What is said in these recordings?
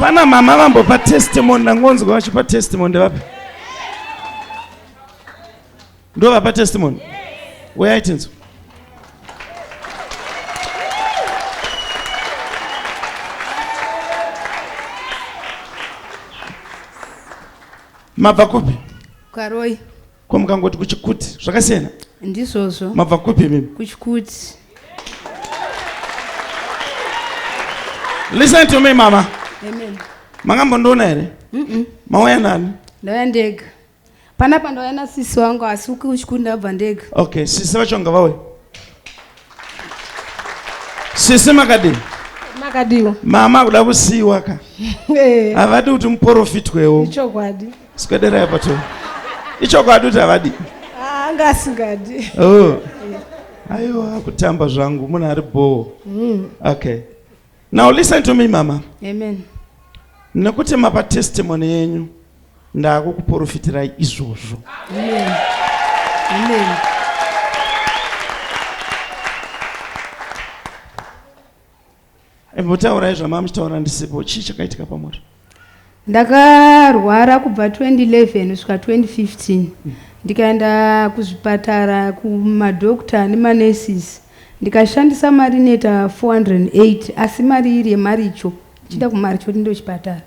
Pana mama vambopa testimony, ndangonzwa vachipa testimony ndevapi? Ndovapa testimony. Uyai tinzwe. Mabva kupi? Karoi. Ko mukangoti kuchikuti zvakasiyana? Ndizvozvo. Mabva kupi imimi? Kuchikuti. Listen to me mama. Amen. Makambondiona here? Mm -mm. Mauya nani? Ndauya ndega. Panapa ndauya nasisi wangu asi kuchikuti ndabva ndega. Okay, sisi vacho ngavauye. Sisi makadii? Makadiwa. Mama kuda kusiiwa ka. Eh. Havadi kuti muporofitwewo. Ichokwadi. Swederai apo to. Ichokwadi kuti havadi. Ah, anga asingadi. Oh. Aiwa kutamba zvangu munhu ari bhoo. Okay. Now listen to me mama. Amen. Nekuti mapa testimony yenyu ndakukuporofitirai izvozvo. Amen. Amen. Imbotaurai zvamanga muchitaura ndisipo. Chii chakaitika pamuri? Ndakarwara kubva 2011 kusvika 2015 ndikaenda kuzvipatara kumadoctor nemanurses ndikashandisa mari inoita 408 asi mari iri yemaricho ndichienda kumaricho kuti ndochipatara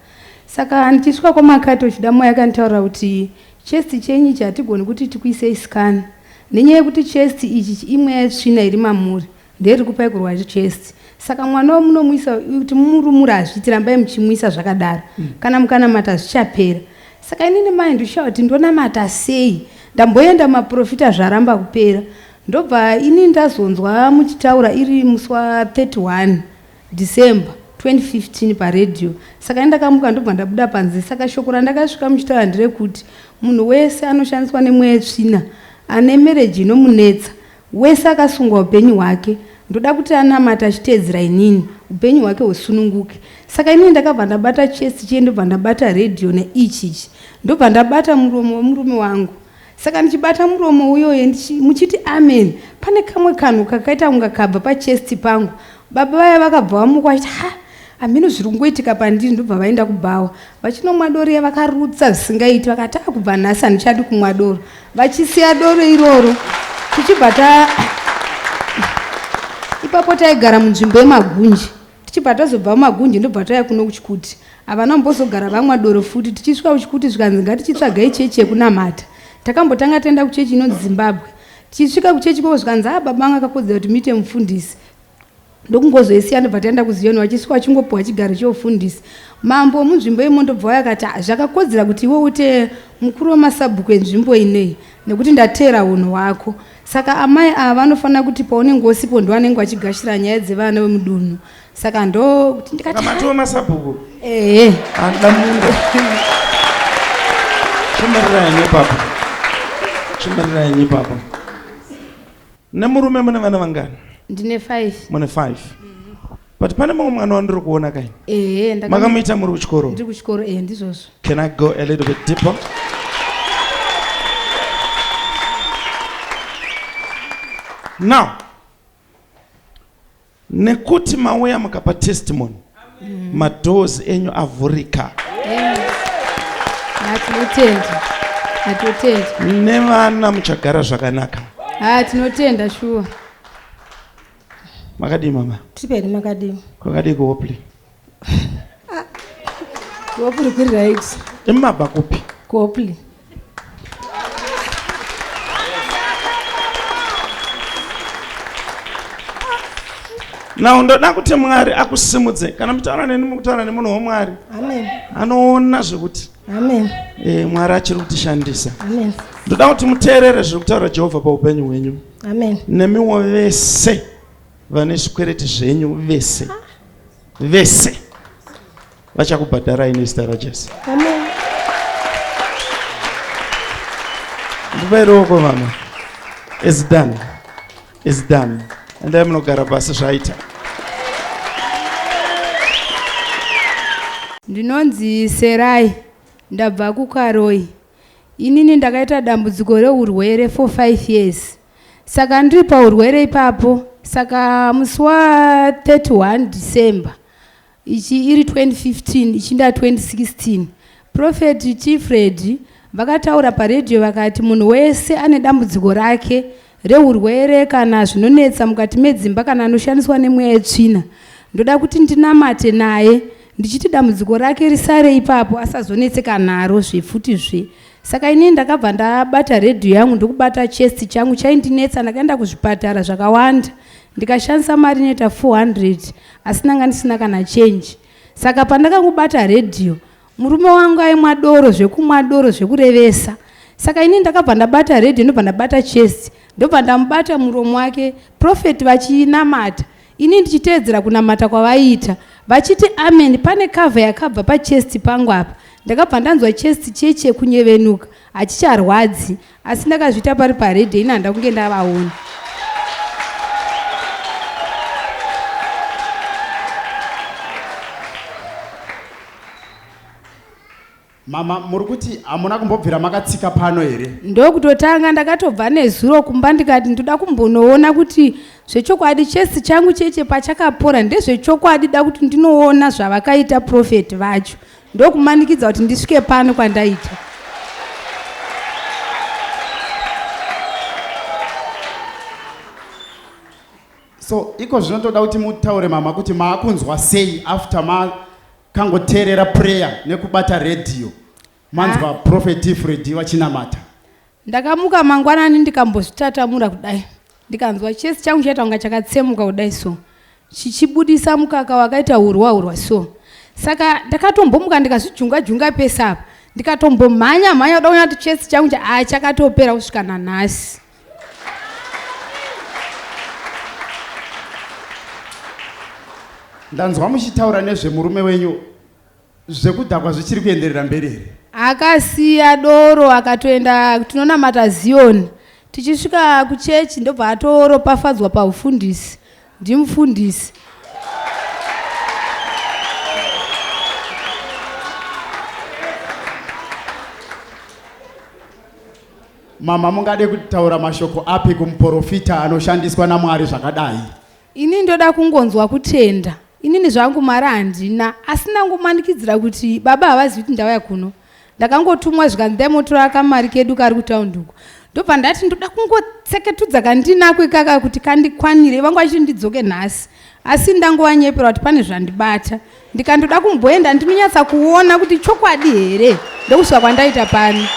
saka ndichisvika kwamakati uchida moyo akanditaurira kuti chest chenyu ichi hatigoni kuti tikuisei scan nenyaya yekuti chest ichi imweya yetsvina iri mamuri Nderi kupai kurwa chest. Saka mwana wamunomuisa kuti mumurumura hazviiti rambai muchimuisa zvakadaro. Kana mukanamata zvichapera. Saka inini mai ndoshawa kuti ndonamata sei. Ndamboenda maprofita zvaramba kupera. Ndobva ini ndazonzwa muchitaura iri musi wa 31 December 2015 paradio. Saka ini ndakamuka ndobva ndabuda panze. Saka shoko randakasvika muchitaura nderekuti munhu wese anoshandiswa nemweya yetsvina ane marriage inomunetsa Wese akasungwa upenyu hwake ndoda kuti anamate achiteedzera inini upenyu hwake husununguke. Saka inini ndakabva ndabata chest chiye ndobva ndabata radio neichi ichi ndobva ndabata muromo wemurume wangu. Saka ndichibata muromo uyoye muchiti amen pane kamwe kanhu kakaita kunga kabva pachest pangu. Baba vaya vakabva vamuka vachiti ha hameno zviri kungoitika pandiri ndobva vaenda kubhawa vachinomwa doro iya vakarutsa zvisingaiti vakati a kubva nhasi handichadi kumwa doro vachisiya doro iroro tichibva ta ipapo taigara munzvimbo yemagunji tichibva tazobva mumagunji ndobva tauya kuno kuchikuti havana kumbozogara vamwa doro futi tichisvika kuchikuti zvikanzi ngatichitsvagai chechi yekunamata takambotanga taenda kuchechi inonzi zimbabwe tichisvika kuchechi ikoko zvikanzi a baba vanga akakodzera kuti muite mufundisi ndokungozoisiya ndobva taenda kuziyoni vachisvika vachingopiwa chigaro cheufundisi mambo wemunzvimbo imo ndobva waya akati ah, zvakakodzera kuti iwe ute mukuru wemasabhuku enzvimbo inei nekuti ndateera unhu hwako saka amai ava vanofanira kuti paunenge usipo ndovanenge vachigashira nyaya dzevana vemudunhu saka ndo ndikati masabhuku ehe anoda munda chimirirai henyu ipapo chimirirai henyu ipapo Nemurume mune vana vangani? Ndine 5. Mune 5. But pane mumwe mwana wandiri kuona kai. Ehe, ndaka Makamuita muri kuchikoro? Ndiri kuchikoro eh ndizvozvo. Can I go a little bit deeper? Now, Nekuti mauya mukapa testimony madoors enyu avhurika. Tinotenda. Tinotenda. Nevana muchagara zvakanaka. Ah, tinotenda shuwa. Makadii mama? Tiri makadii? Kwakadii kuHopley? Kuhopli kuri right. Imi mabva kupi? Kuhopli. Now ndoda kuti Mwari akusimudze. Kana muchitaura neni mukutaura nemunhu waMwari. Amen. Anoona zvekuti. Amen. Eh, Mwari achiri kutishandisa. Amen. Ndoda kuti muteerere zviri kutaura Jehovha paupenyu hwenyu. Amen. Nemiwo vese vane zvikwereti zvenyu vese. Vese vachakubhadharai nezita raJesu. Amen. Ndipai ruoko mama. It's done. It's done. Endai munogara pasi zvaita. Ndinonzi Serai, ndabva kuKaroi. Inini ndakaita dambudziko reurwere for 5 years. Saka ndiri paurwere ipapo, saka musi wa 31 December Ichi iri 2015 ichinda 2016. Prophet T Freddy vakataura paredhiyo vakati munhu wese ane dambudziko rake rehurwere kana zvinonetsa mukati medzimba kana anoshandiswa nemweya yetsvina ndoda kuti ndinamate naye ndichiti dambudziko rake risare ipapo asazonetseka naro zvefuti zve. Saka inini ndakabva ndabata redhiyo yangu ndokubata chest changu chaindinetsa ndakaenda kuzvipatara zvakawanda ndikashandisa mari inoita 400 asi ndanga ndisina kana change. Saka pandakangobata redhiyo murume wangu aimwa doro zvekumwa doro zvekurevesa. Saka inini ndakabva ndabata redhiyo ndobva ndabata chest ndobva ndamubata muromo wake prophet vachinamata ini ndichiteedzera kunamata kwavaiita vachiti amen pane cover yakabva pachest pangu apa ndakabva ndanzwa chest cheche kunyevenuka hachicharwadzi asi ndakazviita pari paredhiyo ini handa kunge ndavaona. Mama muri kuti hamuna kumbobvira makatsika pano here? Ndokutotanga ndakatobva nezuro kumba ndikati ndoda kumbonoona kuti zvechokwadi chest changu cheche pachakapora ndezvechokwadi da kuti ndinoona zvavakaita prophet vacho ndokumanikidza kuti ndisvike pano kwandaita. So iko zvino toda kuti mutaure mama kuti maakunzwa sei after makangoteerera prayer nekubata radio manzwa ah. Prophet Freddy vachinamata. Ndakamuka mangwanani ndikambozvitatamura kudai ndikanzwa chest changu chaita kunga chakatsemuka kudai so chichibudisa mukaka wakaita hurwa hurwa so saka ndakatombomuka ndikazvijunga junga pese apa ndikatombomhanya mhanya kuda kuona kuti chest changu ah, chakatopera kusvika nanhasi. Ndanzwa muchitaura nezvemurume wenyu zvekudhakwa zvichiri kuenderera mberi here? Akasiya doro akatoenda tinonamata Zion. Tichisvika kuchechi ndobva atoropafadzwa paufundisi. Ndimufundisi. Mama mungade kutaura mashoko api kumuporofita anoshandiswa naMwari zvakadai? Ini ndoda kungonzwa kutenda. Inini zvangu mari handina asi ndangomanikidzira kuti baba havazivi kuti ndauya kuno. Ndakangotumwa zvikanzi dai motora kamari kedu kari kutaundi uko. Ndobva ndati ndoda kungotseketudza kandinako ikaka kuti kandikwanire vanga vachiti ndidzoke nhasi asi ndangovanyepera kuti pane zvandibata. Ndikandoda kumboenda ndinonyatsa kuona kuti chokwadi here ndokusvika kwandaita pano.